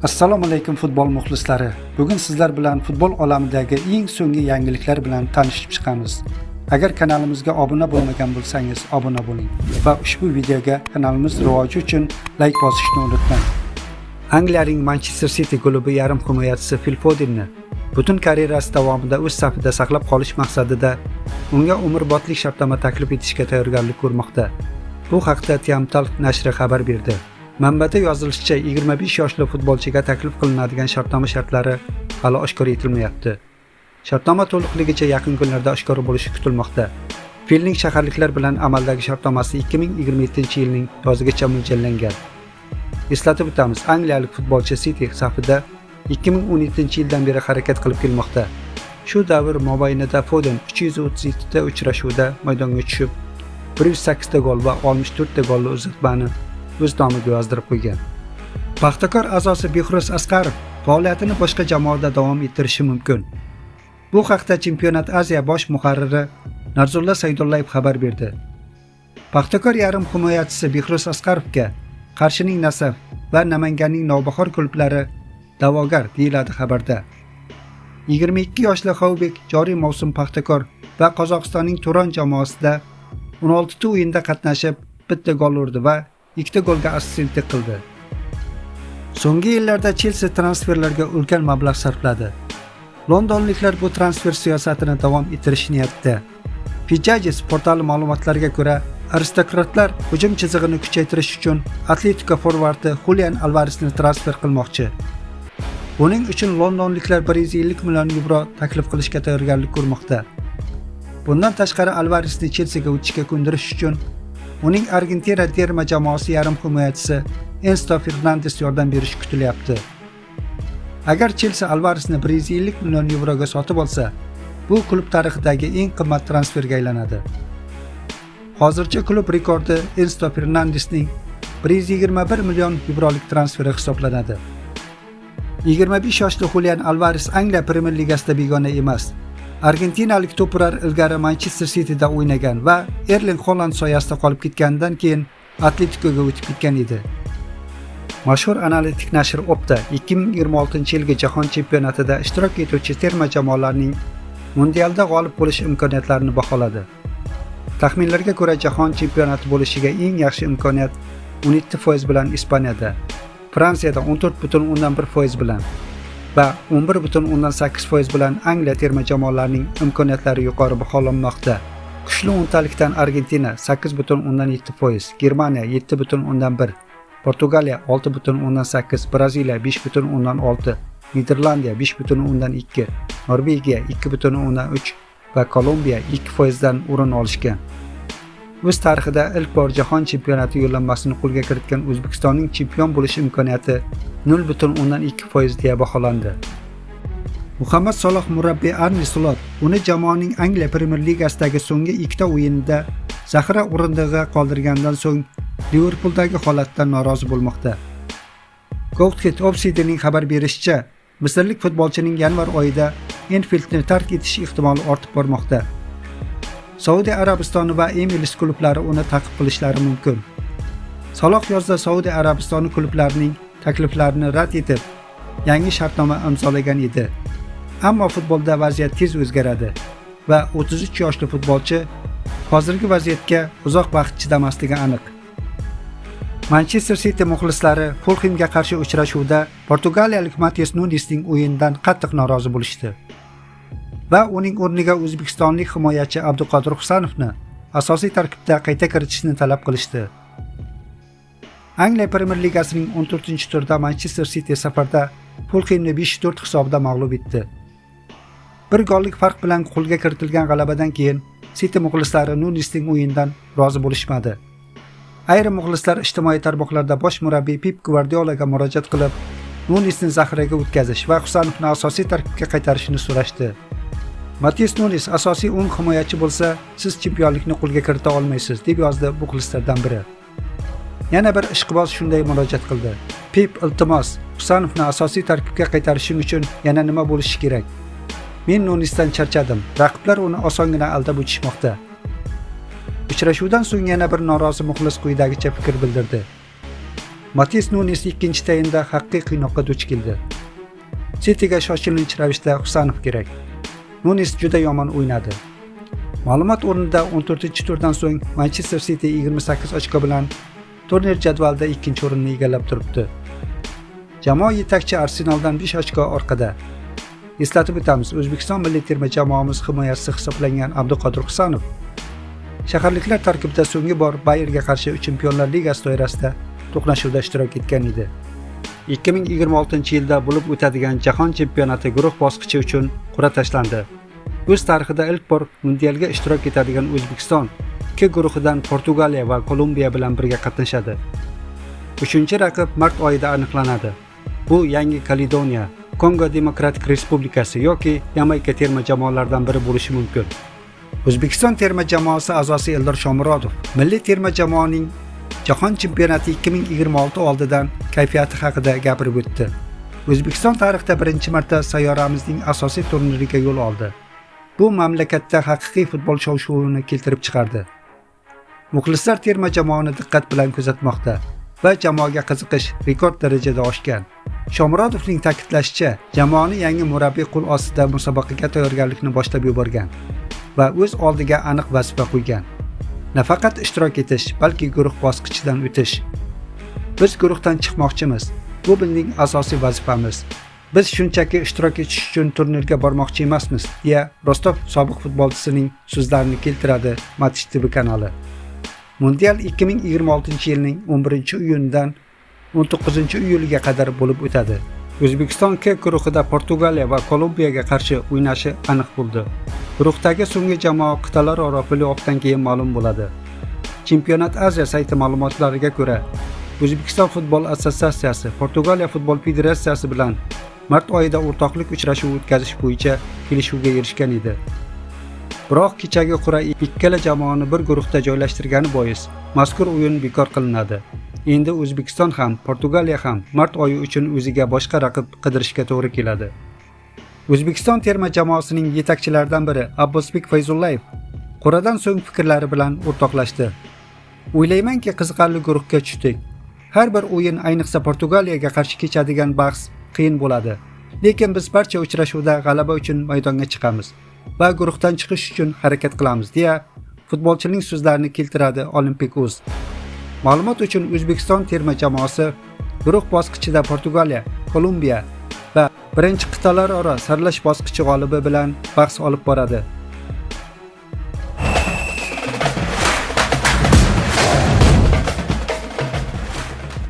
Assalomu alaykum futbol muxlislari. Bugun sizlar bilan futbol olamidagi eng so'nggi yangiliklar bilan tanishib chiqamiz. Agar kanalimizga obuna bo'lmagan bo'lsangiz, obuna bo'ling va ushbu videoga kanalimiz rivoji uchun layk bosishni unutmang. Angliyaning Manchester City klubi yarim himoyachisi Phil Fodenni butun karyerasi davomida o'z safida saqlab qolish maqsadida unga umrbodlik shartnoma taklif etishga tayyorgarlik ko'rmoqda. Bu haqda TEAMtalk nashri xabar berdi. Manbada yozilishicha, 25 yoshli futbolchiga taklif qilinadigan shartnoma shartlari hali oshkor etilmayapti. Shartnoma to'liqligicha yaqin kunlarda oshkor bo'lishi kutilmoqda. Filning shaharliklar bilan amaldagi shartnomasi 2027-yilning yozigacha mo'ljallangan. Eslatib o'tamiz, angliyalik futbolchi City safida 2017-yildan beri harakat qilib kelmoqda. Shu davr mobaynida Foden 337 ta uchrashuvda maydonga tushib, 108 ta gol va 64 ta golli uzatmani o'z nomiga yozdirib qo'ygan. Paxtakor a'zosi Behruz Asqarov faoliyatini boshqa jamoada davom ettirishi mumkin. Bu haqda Chempionat Aziya bosh muharriri Narzulla Saydullayev xabar berdi. Paxtakor yarim himoyachisi Behruz Asqarovga Qarshining Nasaf va Namanganning Navbahor klublari da'vogar, deyiladi xabarda. 22 yoshli xovbek joriy mavsum Paxtakor va Qozog'istonning Turon jamoasida 16 ta o'yinda qatnashib, bitta gol urdi va ikkita golga assistentlik qildi. So'nggi yillarda Chelsi transferlarga ulkan mablag' sarfladi. Londonliklar bu transfer siyosatini davom ettirish niyatida. Fichajes portali ma'lumotlariga ko'ra, aristokratlar hujum chizig'ini kuchaytirish uchun Atletiko forvardi Julian Alvaresni transfer qilmoqchi. Buning uchun londonliklar 150 million yevro taklif qilishga tayyorgarlik ko'rmoqda. Bundan tashqari, Alvaresni Chelsiga o'tishga ko'ndirish uchun uning Argentina terma jamoasi yarim himoyachisi Ensto Fernandes yordam berishi kutilyapti. Agar Chelsi Alvaresni 150 million yevroga sotib olsa, bu klub tarixidagi eng qimmat transferga aylanadi. Hozircha klub rekordi Ensto Fernandesning 121 million yevrolik transferi hisoblanadi. 25 yoshli Julian Alvares Angliya Premier Ligasida begona emas. Argentinalik to'purar ilgari Manchester Cityda o'ynagan va Erling Holand soyasida qolib ketganidan keyin Atletikoga o'tib ketgan edi. Mashhur analitik nashr Opta 2026-yilgi Jahon chempionatida ishtirok etuvchi terma jamoalarning mundialda g'olib bo'lish imkoniyatlarini baholadi. Taxminlarga ko'ra, jahon chempionati bo'lishiga eng yaxshi imkoniyat 17% bilan Ispaniyada, Fransiyada 14,1% bilan va 11,8% bilan Angliya terma jamoalarining imkoniyatlari yuqori baholanmoqda. Kuchli o'ntalikdan Argentina 8,7%, Germaniya 7,1, Portugaliya 6,8, Braziliya 5,6, Niderlandiya 5,2, Norvegiya 2,3 va Kolumbiya 2% dan o'rin olishgan. O'z tarixida ilk bor jahon chempionati yo'llanmasini qo'lga kiritgan O'zbekistonning chempion bo'lish imkoniyati 0,2% deya baholandi. Muhammad Saloh murabbiy Arne Slot uni jamoaning Angliya Premier Ligasidagi so'nggi ikkita o'yinida zaxira o'rindig'iga qoldirganidan so'ng Liverpuldagi holatdan norozi bo'lmoqda. CaughtOffside'ning xabar berishicha, misrlik futbolchining yanvar oyida Enfieldni tark etish ehtimoli ortib bormoqda. Saudiya Arabistoni va MLS klublari uni ta'qib qilishlari mumkin. Saloh yozda Saudiya Arabistoni klublarining takliflarini rad etib, yangi shartnoma imzolagan edi. Ammo futbolda vaziyat tez o'zgaradi va 33 yoshli futbolchi hozirgi vaziyatga uzoq vaqt chidamasligi aniq. Manchester City muxlislari Fulhamga qarshi uchrashuvda portugaliyalik Matias Nunesning o'yinidan qattiq norozi bo'lishdi va uning o'rniga o'zbekistonlik himoyachi Abduqodir Husanovni asosiy tarkibda qayta kiritishni talab qilishdi. Angliya Premier Ligasining 14-turida Manchester City safarda Fulhamni 5-4 hisobida mag'lub etdi. Bir gollik farq bilan qo'lga kiritilgan g'alabadan keyin City muxlislari Nunesning o'yinidan rozi bo'lishmadi. Ayrim muxlislar ijtimoiy tarmoqlarda bosh murabbiy Pep Gvardiolaga murojaat qilib, Nunesni zaxiraga o'tkazish va Husanovni asosiy tarkibga qaytarishni so'rashdi. "Matias Nunes asosiy o'ng himoyachi bo'lsa, siz chempionlikni qo'lga kirita olmaysiz", deb yozdi muxlislardan biri. Yana bir ishqiboz shunday murojaat qildi: "Pep, iltimos, Husanovni asosiy tarkibga qaytarishing uchun yana nima bo'lishi kerak? Men Nunesdan charchadim. Raqiblar uni osongina aldab o'tishmoqda." Uchrashuvdan so'ng yana bir norozi muxlis quyidagicha fikr bildirdi: Matis Nunes ikkinchi taymda haqiqiy qiynoqqa duch keldi. Cityga shoshilinch ravishda Husanov kerak. Nunes juda yomon o'ynadi. Ma'lumot o'rnida 14-turdan so'ng Manchester City 28 ochko bilan turnir jadvalida ikkinchi o'rinni egallab turibdi. Jamoa yetakchi Arsenaldan 5 ochko orqada. Eslatib o'tamiz, O'zbekiston milliy terma jamoamiz himoyachisi hisoblangan Abduqodir Husanov shaharliklar tarkibida so'nggi bor Bayernga qarshi Chempionlar Ligasi doirasida to'qnashuvda ishtirok etgan edi. 2026-yilda bo'lib o'tadigan Jahon chempionati guruh bosqichi uchun qur'a tashlandi. O'z tarixida ilk bor mundialga ishtirok etadigan O'zbekiston K guruhidan Portugaliya va Kolumbiya bilan birga qatnashadi. Uchinchi raqib mart oyida aniqlanadi. Bu Yangi Kaledoniya, Kongo Demokratik Respublikasi yoki Yamayka terma jamoalaridan biri bo'lishi mumkin. O'zbekiston terma jamoasi a'zosi Eldor Shomurodov milliy terma jamoaning Jahon chempionati 2026 oldidan kayfiyati haqida gapirib o'tdi. O'zbekiston tarixda birinchi marta sayyoramizning asosiy turniriga yo'l oldi. Bu mamlakatda haqiqiy futbol shov-shuvini keltirib chiqardi. Muxlislar terma jamoani diqqat bilan kuzatmoqda va jamoaga qiziqish rekord darajada oshgan. Shomurodovning ta'kidlashicha, jamoani yangi murabbiy qo'l ostida musobaqaga tayyorgarlikni boshlab yuborgan va o'z oldiga aniq vazifa qo'ygan. Nafaqat ishtirok etish, balki guruh bosqichidan o'tish. Biz guruhdan chiqmoqchimiz. Bu bizning asosiy vazifamiz. Biz shunchaki ishtirok etish uchun turnirga bormoqchi emasmiz, deya Rostov sobiq futbolchisining so'zlarini keltiradi Match TV kanali. Mundial 2026-yilning 11-iyunidan 19-iyuliga qadar bo'lib o'tadi. O'zbekiston K guruhida Portugaliya va Kolumbiyaga qarshi o'ynashi aniq bo'ldi. Guruhdagi so'nggi jamoa qit'alararo play-offdan keyin ma'lum bo'ladi. Chempionat Aziya sayti ma'lumotlariga ko'ra, O'zbekiston futbol assotsiatsiyasi Portugaliya futbol federatsiyasi bilan mart oyida o'rtoqlik uchrashuvi o'tkazish bo'yicha kelishuvga erishgan edi. Biroq kechagi qur'a ikkala jamoani bir guruhda joylashtirgani bois mazkur o'yin bekor qilinadi. Endi O'zbekiston ham, Portugaliya ham mart oyi uchun o'ziga boshqa raqib qidirishga to'g'ri keladi. O'zbekiston terma jamoasining yetakchilaridan biri Abbosbek Fayzullayev qur'adan so'ng fikrlari bilan o'rtoqlashdi. O'ylaymanki, qiziqarli guruhga tushdik. Har bir o'yin, ayniqsa Portugaliyaga qarshi kechadigan bahs qiyin bo'ladi. Lekin biz barcha uchrashuvda g'alaba uchun maydonga chiqamiz va guruhdan chiqish uchun harakat qilamiz, deya futbolchining so'zlarini keltiradi Olympic Uz. Ma'lumot uchun, O'zbekiston terma jamoasi guruh bosqichida Portugaliya, Kolumbiya va birinchi qit'alararo saralash bosqichi g'olibi bilan bahs olib boradi.